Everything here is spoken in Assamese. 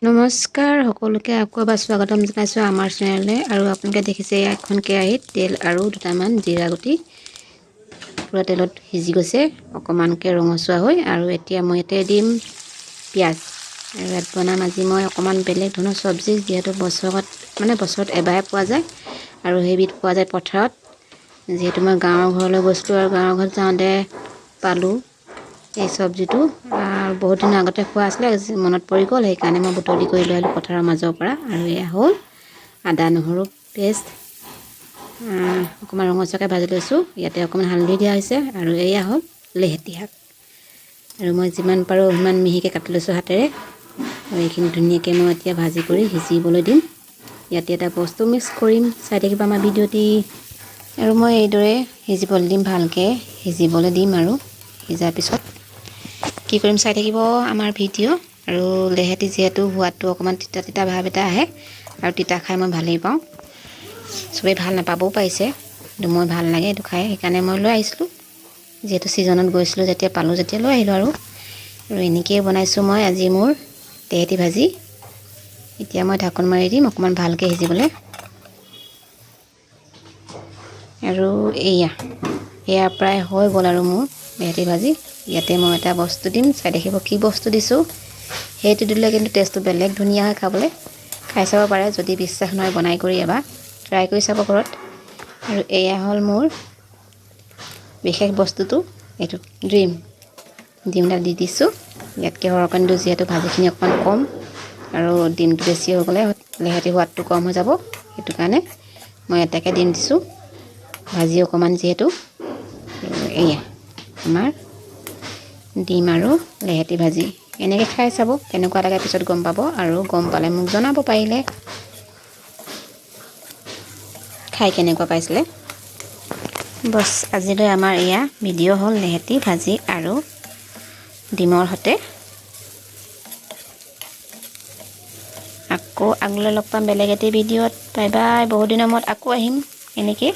নমস্কাৰ সকলোকে আকৌ এবাৰ স্বাগতম জনাইছোঁ আমাৰ চেনেললৈ। আৰু আপোনালোকে দেখিছে এয়া এখন কেৰাহীত তেল আৰু দুটামান জিৰা গুটি পূৰা তেলত সিজি গৈছে অকণমানকৈ ৰঙচুৱা হৈ। আৰু এতিয়া মই ইয়াতে দিম পিঁয়াজ। আৰু ইয়াত বনাম আজি মই অকণমান বেলেগ ধৰণৰ চব্জি, যিহেতু বছৰত মানে বছৰত এবাৰে পোৱা যায় আৰু সেইবিধ পোৱা যায় পথাৰত। যিহেতু মই গাঁৱৰ ঘৰলৈ গৈছিলোঁ আৰু গাঁৱৰ ঘৰত যাওঁতে পালোঁ এই চব্জিটো, বহুত দিনৰ আগতে খোৱা আছিলে, মনত পৰি গ'ল, সেইকাৰণে মই বুটলি কৰি লৈ আহিলোঁ পথাৰৰ মাজৰ পৰা। আৰু এয়া হ'ল আদা নহৰু পেষ্ট, অকণমান ৰঙচুৱাকৈ ভাজি লৈছোঁ, ইয়াতে অকণমান হালধি দিয়া হৈছে। আৰু এয়া হ'ল লেহেতি শাক, আৰু মই যিমান পাৰোঁ সিমান মিহিকৈ কাটি লৈছোঁ হাতেৰে। আৰু এইখিনি ধুনীয়াকৈ মই এতিয়া ভাজি কৰি সিজিবলৈ দিম। ইয়াতে এটা বস্তু মিক্স কৰিম, চাই থাকিব আমাৰ ভিডিঅ'টি। আৰু মই এইদৰে সিজিবলৈ দিম, ভালকৈ সিজিবলৈ দিম। আৰু সিজাৰ পিছত কি কৰিম চাই থাকিব আমাৰ ভিডিঅ'। আৰু লেহেতি যিহেতু সোৱাদটো অকণমান তিতা তিতা ভাৱ এটা আহে, আৰু তিতা খাই মই ভালেই পাওঁ। চবেই ভাল নাপাবও পাৰিছে, কিন্তু মই ভাল লাগে এইটো খাই, সেইকাৰণে মই লৈ আহিছিলোঁ। যিহেতু ছিজনত গৈছিলোঁ, যেতিয়া পালোঁ যেতিয়া লৈ আহিলোঁ। আৰু আৰু এনেকৈয়ে বনাইছোঁ মই আজি মোৰ লেহেতি ভাজি। এতিয়া মই ঢাকোন মাৰি দিম অকণমান ভালকৈ সিজিবলৈ। আৰু এয়া এয়া প্ৰায় হৈ গ'ল আৰু মোৰ লেহেতি ভাজি। ইয়াতে মই এটা বস্তু দিম, চাই দেখিব কি বস্তু দিছোঁ। সেইটো দিলে কিন্তু টেষ্টটো বেলেগ ধুনীয়া হয় খাবলৈ। খাই চাব পাৰে যদি বিশ্বাস নহয়, বনাই কৰি এবাৰ ট্ৰাই কৰি চাব ঘৰত। আৰু এয়া হ'ল মোৰ বিশেষ বস্তুটো, এইটো ডিম। ডিম এটা দি দিছোঁ। ইয়াতকৈ সৰহকৈ নিদিওঁ, যিহেতু ভাজিখিনি অকণমান কম আৰু ডিমটো বেছি হৈ গ'লে লেহেতি সোৱাদটো কম হৈ যাব, সেইটো কাৰণে মই এটাকে ডিম দিছোঁ, ভাজি অকণমান যিহেতু। এয়া আমাৰ ডিম আৰু লেহেতি ভাজি। এনেকৈ খাই চাব কেনেকুৱা লাগে, পিছত গম পাব। আৰু গম পালে মোক জনাব পাৰিলে খাই কেনেকুৱা পাইছিলে। বছ আজিলৈ আমাৰ এয়া ভিডিঅ' হ'ল লেহেতি ভাজি আৰু ডিমৰ সৈতে। আকৌ আগলৈ লগ পাম বেলেগ এটি ভিডিঅ'ত। বাই বাই, বহুত দিনৰ মূৰত আকৌ আহিম এনেকৈ।